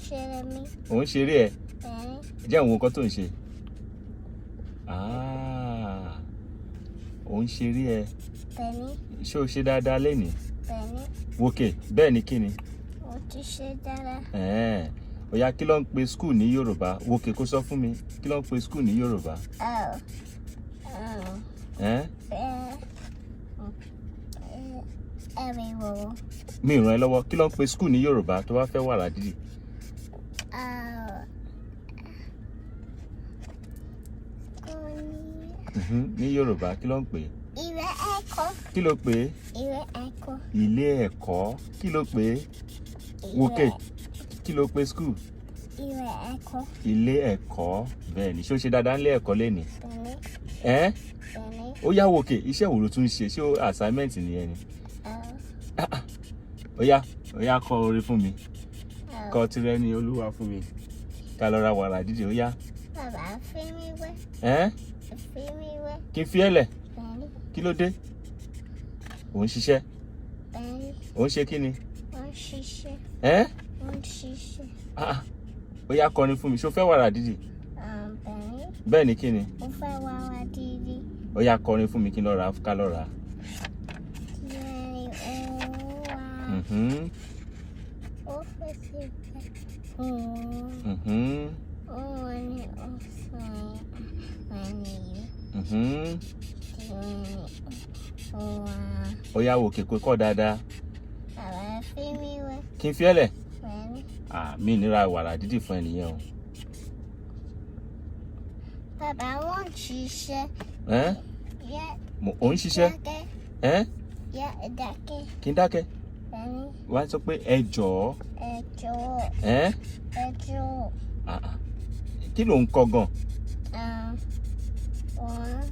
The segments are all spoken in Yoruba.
ṣeré mi. Ò ń ṣeré ẹ? Bẹ́ẹ̀ni. Jẹ́ òun nǹkan tó ń ṣe. Ah, ò ń ṣeré ẹ? Bẹ́ẹ̀ni. Ṣé o ṣe dáadáa lénìí? Bẹ́ẹ̀ni. Wòkè, bẹ́ẹ̀ ni kí ni? Mo ti ṣe dáadáa. Ẹ̀ẹ́n. Ó yá, kí ló ń pe school ní Yorùbá? Wòkè, kó sọ fún mi, kí ló ń pe school ní Yorùbá? Oh. Ẹ̀ẹ́n? Bẹ́ẹ̀. Everywhere. Mi ràn ẹ́ lọ́wọ́. Kí ló ń pe school ní Yorùbá tó bá fẹ́ wàrà dídì? Oh. Kò ní. Ní Yorùbá, kí ló ń pè é? Ilé ẹ̀kọ́. Kí ló pè é? Ilé ẹ̀kọ́. Ilé ẹ̀kọ́. Kí ló pè é? Wòkè, kí ló pe school? Ilé ẹ̀kọ́. Ilé ẹ̀kọ́, bẹ́ẹ̀ ni. Ṣé o ṣe dáadáa nílé ẹ̀kọ́ lénìí? Bẹ́ẹ̀ni. Ẹ́n? Bẹ́ẹ̀ni. Ó yá, wòkè, iṣẹ́ wo ló tún ń ṣe? Ṣé assignment nìyẹn ni? Oh. Ó yá, ó yá, kọ orin fún mi. Oh. Kọ tirẹ̀ ní Olúwa fún mi, ká lọ ra wàrà dídì. Ó yá. Bàbá, fi mí wẹ́. Ẹ́n? Fi mí wẹ́. Kí n fi ẹ́ lẹ̀? Bẹ́ẹ̀ni. Kí ló dé? Ò ń ṣiṣẹ́? Bẹ́ẹ̀ni. Ò ń ṣe kí ni? Wọ́n ń ṣiṣẹ́. Ẹ́n? Wọ́n ń ṣiṣẹ́. Ah, ah. Ó yá, kọrin fún mi. Ṣó fẹ́ wàrà dídì? Bẹ́ẹ̀ni. Bẹ́ẹ̀ ni kí ni? Mo fẹ́ wàrà dídì. Ó yá, kọrin fún mi kí n lọ rà á, ká lọ rà á. Tìrẹ ni Olúwa. Ó fèsì fẹ́ fún un. Òun ni ó sọ àwọn ènìyàn. Tìrẹ ni Olúwa. Ó yá, wòkè, pé kọ́ dáadáa. Bàbá, fi mí wẹ́. Kí n fi ẹ́ lẹ̀? Bẹ́ẹ̀ni. Ah, mi ní ra wàrà dídì fún ẹ nìyẹn o. Bàbá, wọ́n ń ṣiṣẹ́. Ẹ́n? Yẹ Mo ò ń ṣiṣẹ́. dákẹ́. Ẹ́n? Yẹ dákẹ́. Kí n dákẹ́? Bẹ́ẹ̀ni. Wá sọ pé ẹ jọ̀ọ́. Ẹ jọ̀ọ́. Ẹ́n? Ẹ jọ̀ọ́. Ah, ah. Kí ló ń kọ gan? One,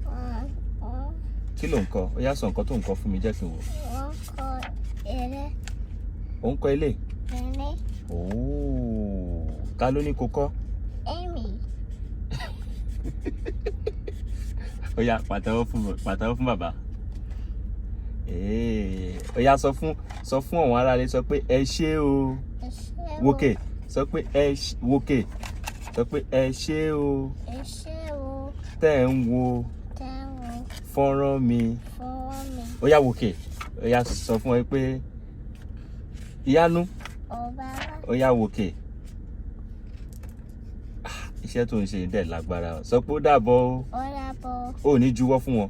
one, one. Kí ló ń kọ? Ó yá, sọ nǹkan tó ń kọ fún mi, jẹ́ kí n wò. Wọ́n kọ eré. Ó ń kọ ilé? Bẹ́ẹ̀ni. Ooo, ta ló ní kó kọ́? Amy. Ó yá, pàtẹ́wọ́ fún, pàtẹ́wọ́ fún bàbá. Ee, ó yá, sọ fún àwọn aráalé, sọ pé ẹ ṣé o. Ẹ ṣé o. Wòkè, sọ pé ẹ wòkè, sọ pé ẹ ṣé o. Ẹ ṣé o. Tẹ́ ẹ̀ ń wo Tẹ́ ń wo fọ́nrán mi. Fọ́nrán mi. Ó yá, wòkè, ó yá, sọ fún ẹ pé ìyanu. Ọba wa. Ó yá, wòkè. Ah, iṣẹ́ tó ń ṣe dẹ̀ lágbára o. Sọ pé ó dàbọ̀ o. Ó dàbọ̀. Ó ní juwọ́ fún wọn.